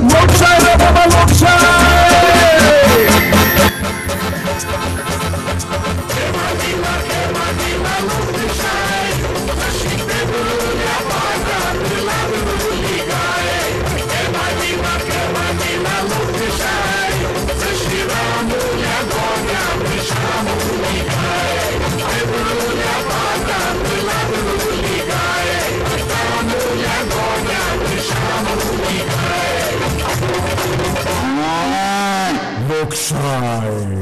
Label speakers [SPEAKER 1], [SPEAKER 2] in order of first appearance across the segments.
[SPEAKER 1] लोकशाय रे बाबा लोकशाय. लोकशाय.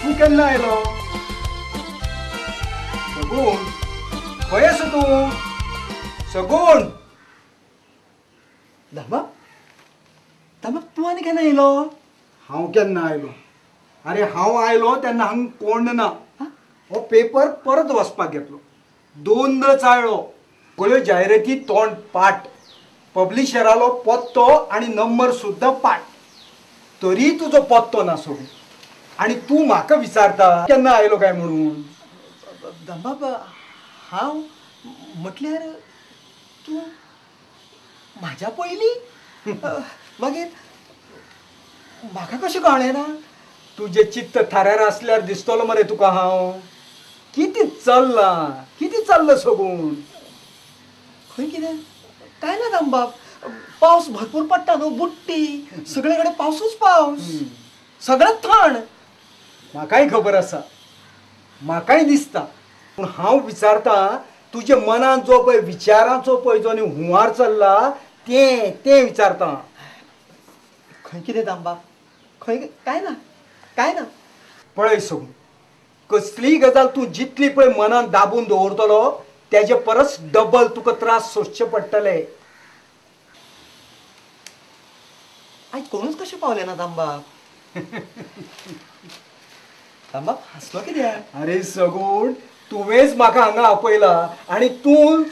[SPEAKER 1] तूं केन्ना आयलो? सगूण खंय आसा तूं? सगूण
[SPEAKER 2] दामबाब, दामबाब तूं आनी केन्ना येयलो?
[SPEAKER 1] हांव केन्ना आयलो? अरे हांव आयलो तेन्ना हांग कोण ना. हो पेपर परत वचपाक घेतलो, दोनदा चाळ्ळो, सगळ्यो जायराती तोंड पाट, पब्लिशरालो पत्तो आनी नंबर सुद्दां पाट, तरी तुजो पत्तो ना सोडून. आनी तूं म्हाका विचारता केन्ना आयलो काय म्हणून?
[SPEAKER 2] दामबाब हांव म्हटल्यार तूं म्हाज्या पयलीं मागीर म्हाका कशें कळ्ळें ना?
[SPEAKER 1] तुजें चित्त थाऱ्यार आसल्यार दिसतलो मरे तुका हांव. कितें चल्लां, कितें चल्लां सगूण?
[SPEAKER 2] खंय कितें काय ना दामबाब, पावस भरपूर पडटा न्हू, बुडटी सगळे कडेन पावसूच पावस, सगळें थंड.
[SPEAKER 1] म्हाकाय खबर आसा, म्हाकाय दिसता, पूण हांव विचारता तुज्या मनान जो पळय विचारांचो पळय जो न्ही हुंवार चल्ला तें तें विचारता.
[SPEAKER 2] खंय कितें दामबाब, खंय काय ना, काय ना.
[SPEAKER 1] पळय सगूण, कसलीय गजाल तूं जितली पळय मनान दाबून दवरतलो तेजे परस डबल तुका त्रास सोंसचे पडटले.
[SPEAKER 2] आयज कोणूच कशें पावलें ना दामबाब? दामबाब हांसलो कित्याक?
[SPEAKER 1] अरे सगूण, तुवेंच म्हाका हांगा आपयला आनी तूंच.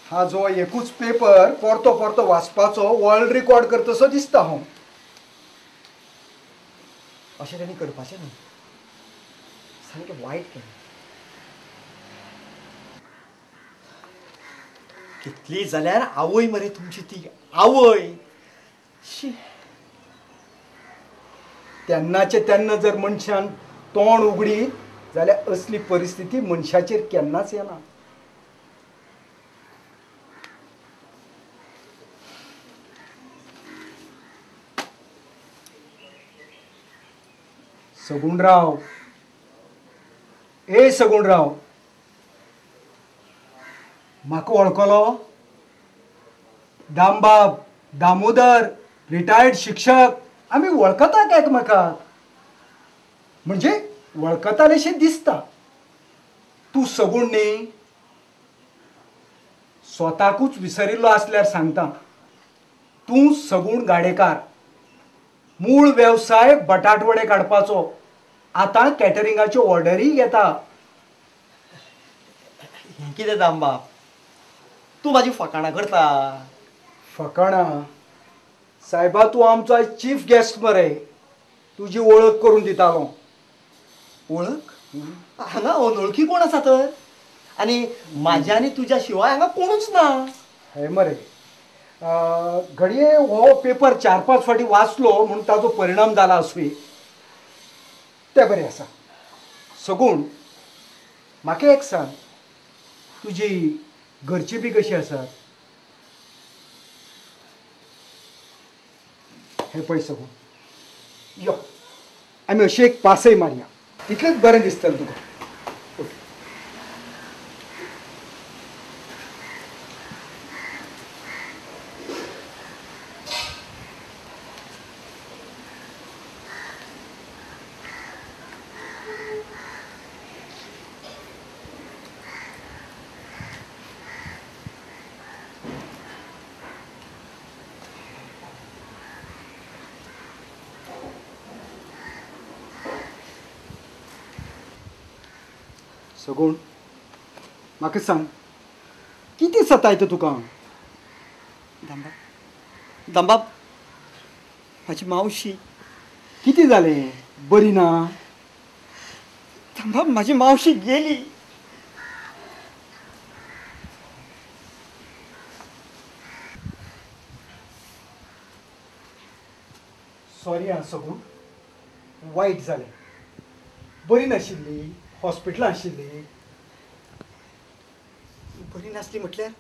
[SPEAKER 1] हा जो एकूच पेपर परतो परतो वाचपाचो वर्ल्ड रिकॉर्ड करतसो दिसता हांव.
[SPEAKER 2] अशें तांणी करपाचें न्हय, सामकें वायट केलें. कितली जाल्यार आवय मरे तुमची ती आवय. शी,
[SPEAKER 1] तेन्नाचे तेन्ना जर मनशान तोंड उगडीत जाल्यार असली परिस्थिती मनशाचेर केन्नाच येना. सगुणराव, ए सगुणराव, म्हाका वळखलो? दामबाब दामोदर, रिटायर्ड शिक्षक, आमी वळखतात एकमेकाक, म्हणजे वळखतालेशें दिसता. तूं सगूण न्ही? स्वताकूच विसरिल्लो आसल्यार सांगता, तूं सगूण गाडेकार, मूळ वेवसाय बटाटवडे काडपाचो, आतां कॅटरिंगाच्यो ऑर्डरी घेता.
[SPEAKER 2] हें कितें दामबाब, तूं म्हाजी फकाणां करता?
[SPEAKER 1] फकाणां? सायबा, तूं आमचो आयज चीफ गेस्ट मरे, तुजी वळख करून दितालो.
[SPEAKER 2] वळख? हांगा अनोळखी कोण आसा तर? आनी म्हाज्या आनी तुज्या शिवाय हांगा कोणूच ना.
[SPEAKER 1] हे मरे, घडये हो पेपर 4-5 फावटी वाचलो म्हूण ताजो परिणाम जाला आसुये. तें बरें आसा. सगूण, म्हाका एक सांग, तुजी घरची बी कशी आसात? हे पळय सगूण, यो आमी अशी एक पासय मारया, तितलेंच बरें दिसतलें तुका. सगूण म्हाका सांग कितें सतायता तुका?
[SPEAKER 2] दामबाब, दामबाब म्हाजी मावशी.
[SPEAKER 1] कितें जालें? बरी ना?
[SPEAKER 2] दामबाब म्हाजी मावशी गेली.
[SPEAKER 1] सॉरी आं सगूण, वायट जालें. बरी नाशिल्ली, हॉस्पिटलां आशिल्ली.
[SPEAKER 2] बरी नासली म्हटल्यार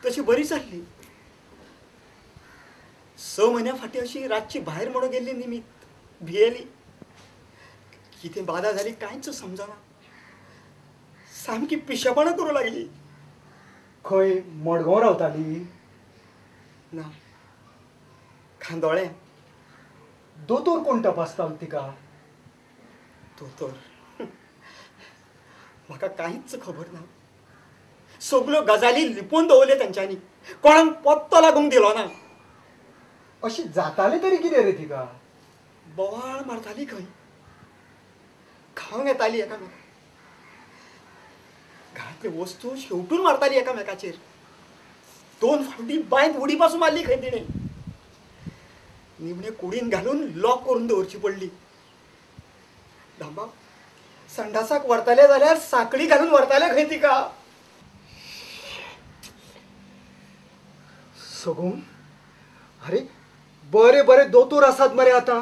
[SPEAKER 2] तशी बरी जाल्ली. 6 म्हयन्या फाटीं अशी रातची भायर म्हणून गेल्ली निमित्त भियेली. कितें बादा जाली कांयच समजना. सामकी पिशेपणां करूं लागली.
[SPEAKER 1] खंय मडगांव रावताली?
[SPEAKER 2] ना, खांदोळें.
[SPEAKER 1] दोतोर कोण तपासतालो तिका?
[SPEAKER 2] दोतोर म्हाका कांयच खबर ना. सगल्यो गजाली लिपोवन दवरल्यो तेंच्यांनी, कोणाक पत्तो लागूंक दिलो ना.
[SPEAKER 1] अशी जाताली तरी कितें रे तिका?
[SPEAKER 2] बोवाळ मारताली खंय, खावंक येताली एकामेकाक, घरांतल्यो वस्तू शेवटून मारताली एकामेकाचेर. 2 फावटी बांयत उडी पासून मारली खंय तिणें. निमणे कुडीन घालून लॉक करून दवरची पडली. दामबाब संडासाक व्हरताले जाल्यार साकळी घालून व्हरताले खंय तिका.
[SPEAKER 1] सगूण अरे बरे बरे दोतोर आसात मरे आतां,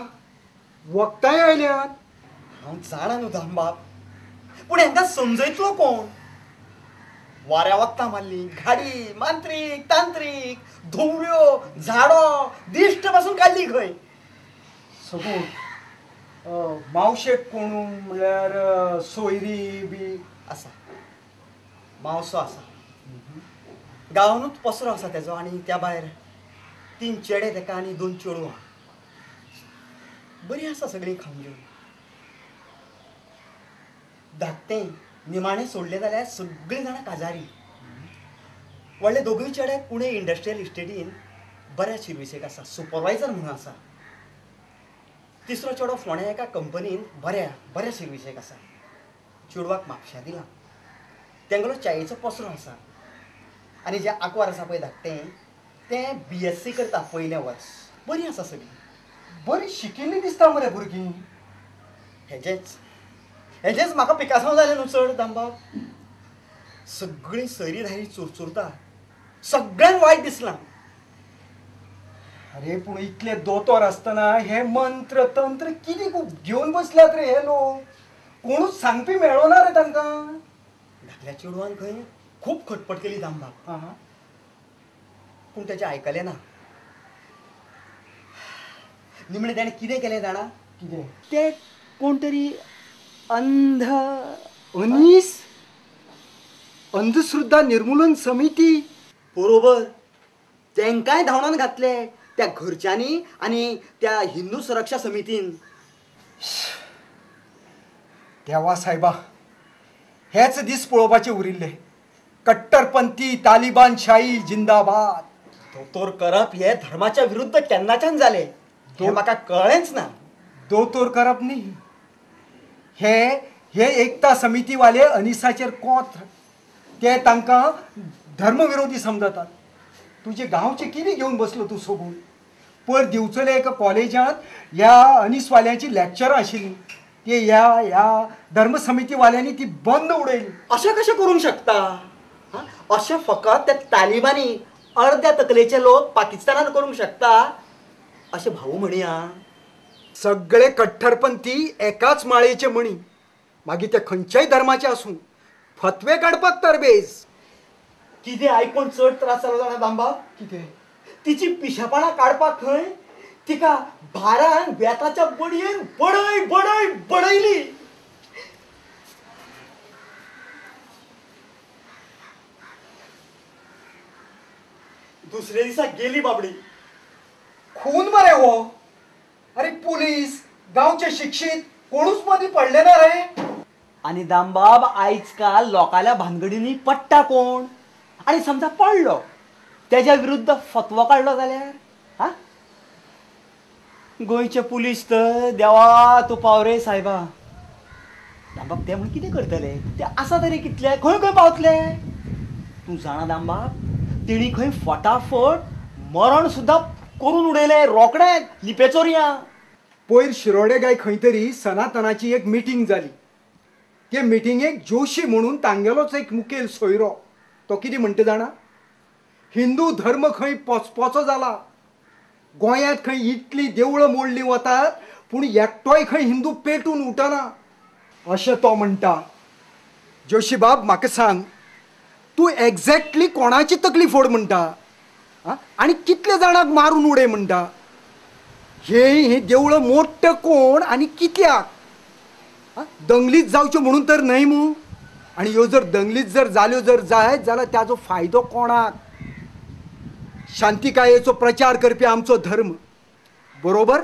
[SPEAKER 1] वखदांय आयल्यात.
[SPEAKER 2] हांव जाणा न्हू दामबाब, पूण हांकां समजयतलो कोण? वाऱ्या वखदां मारली, घाडी, मांत्रीक, तांत्रीक, धुंवऱ्यो, झाडो, दिश्ट पासून काडली खंय.
[SPEAKER 1] सगूण मावशेक कोण म्हणल्यार सोयरी बी
[SPEAKER 2] आसा? मावसो आसा, गांवानूच पसरो आसा तेजो. आनी त्या भायर 3 चेडे तेका आनी 2 चेडवां. बरीं आसा सगळीं खावन जेवन. धाकटें निमाणें सोडलें जाल्यार सगळीं जाणां काजारी. व्हडले दोगूय चेडे पुणे इंडस्ट्रियल इस्टेटीन बऱ्या शिर्विसेक आसा, सुपरवायजर म्हणून आसा. तिसरो चेडो फोंड्या एका कंपनीन बऱ्या बऱ्या शिर्विसेक आसा. चेडवाक म्हापश्यां दिलां. तेंगेलो च्यायेचो पसरो आसा. आनी जें आंकवार आसा पळय धाकटें, तें BSc करता पयलें वर्स. बरीं आसा सगळीं.
[SPEAKER 1] बरी शिकिल्लीं दिसता मरे भुरगीं.
[SPEAKER 2] हेजेंच हेजेंच म्हाका पिकासांव जालें न्हू चड दामबाब. सगळीं सयरी धायरी चुरचुरता, सगळ्यांक वायट दिसलां.
[SPEAKER 1] अरे पूण इतले दोतोर आसतना हे मंत्र तंत्र कितें घेवन बसल्यात रे हे लोक? कोणूच सांगपी मेळना रे तांकां.
[SPEAKER 2] धाकल्या चेडवान खंय खूब खटपट केली दामबाब, पूण तेजें आयकलें ना. निमणें ताणें कितें केलें जाणा?
[SPEAKER 1] कितें?
[SPEAKER 2] ते कोण तरी अंध
[SPEAKER 1] अनीस अंधश्रद्धा निर्मूलन समिती.
[SPEAKER 2] बरोबर, तेंकांय धांवडावन घातले त्या घरच्यांनी आनी त्या हिंदू सुरक्षा समितीन.
[SPEAKER 1] देवा साहेबा, हेच दीस पळोवपाचे उरिल्ले. कट्टरपंथी तालिबानशाही जिंदाबाद.
[SPEAKER 2] दोतोर करप हे धर्माच्या विरुद्ध केन्नाच्यान जाले हें म्हाका कळ्ळेंच ना.
[SPEAKER 1] दोतोर करप न्ही, हे हे एकता समितीवाले अनिसाचेर कोत, ते तांकां धर्मविरोधी समजतात. तुजे गांवचे कितें घेवन बसलो तूं सोगून? पयर दिवचले एका कॉलेजांत ह्या अनिसवाल्यांची लॅक्चरां आशिल्लीं, ते ह्या ह्या धर्म समितीवाल्यांनी ती बंद उडयली.
[SPEAKER 2] अशें कशें करूंक शकता? अशें फकत त्या तालिबानी अर्द्या तकलेचे लोक पाकिस्तानान करूंक शकता अशें भाऊ म्हणया.
[SPEAKER 1] सगळे कट्टरपंथी एकाच माळेचे म्हणी, मागीर ते खंयच्याय धर्माचे आसूं, फतवे काडपाक तरबेज.
[SPEAKER 2] कितें आयकून चड त्रास जालो जाणा दामबाब?
[SPEAKER 1] कितें?
[SPEAKER 2] तिची पिशेपणां काडपाक खंय तिका भारान बेताच्या बडयेन बडय बडय बडयली. दुसरे दिसा गेली बाबडी.
[SPEAKER 1] खून मरे हो. अरे पुलीस, गांवचे शिक्षीत कोणूच मदीं पडले ना रे.
[SPEAKER 2] आनी दामबाब आयज काल लोकांल्या भानगडींनी पडटा कोण? आनी समजा पडलो, तेज्या विरुद्ध फतवो काडलो जाल्यार हा गोंयचे पुलीस तर देवा तूं पाव रे सायबा. दामबाब ते म्हण कितें करतले? ते आसा तरी कितले, खंय खंय पावतले? तूं जाणा दामबाब, तेणी खंय फटाफट मरण सुद्दां करून उडयले रोखडें लिपे चोरयां.
[SPEAKER 1] पयर शिरोडे गाय खंय तरी सनातनाची एक मिटींग जाली. ते मिटिंगेक जोशी म्हणून तांगेलोच एक मुखेल सोयरो, तो कितें म्हणटा जाणा, हिंदू धर्म खंय पोचपोचो जाला, गोंयांत खंय इतली देवळां मोडली वतात पूण एकटोय खंय हिंदू पेटून उठना अशें तो म्हणटा. जोशी बाब म्हाका सांग, तूं एग्जॅक्टली कोणाची तकली फोड म्हणटा आनी कितले जाणांक मारून उडय म्हणटा? हे देवळां मोडटा कोण आनी कित्याक? दंगलीच जावच्यो म्हणून तर न्हय मू? आनी ह्यो जर दंगलीच जर जाल्यो जर जायत जाल्यार ताजो फायदो कोणाक? शांतिकायेचो प्रचार करपी आमचो धर्म, बरोबर?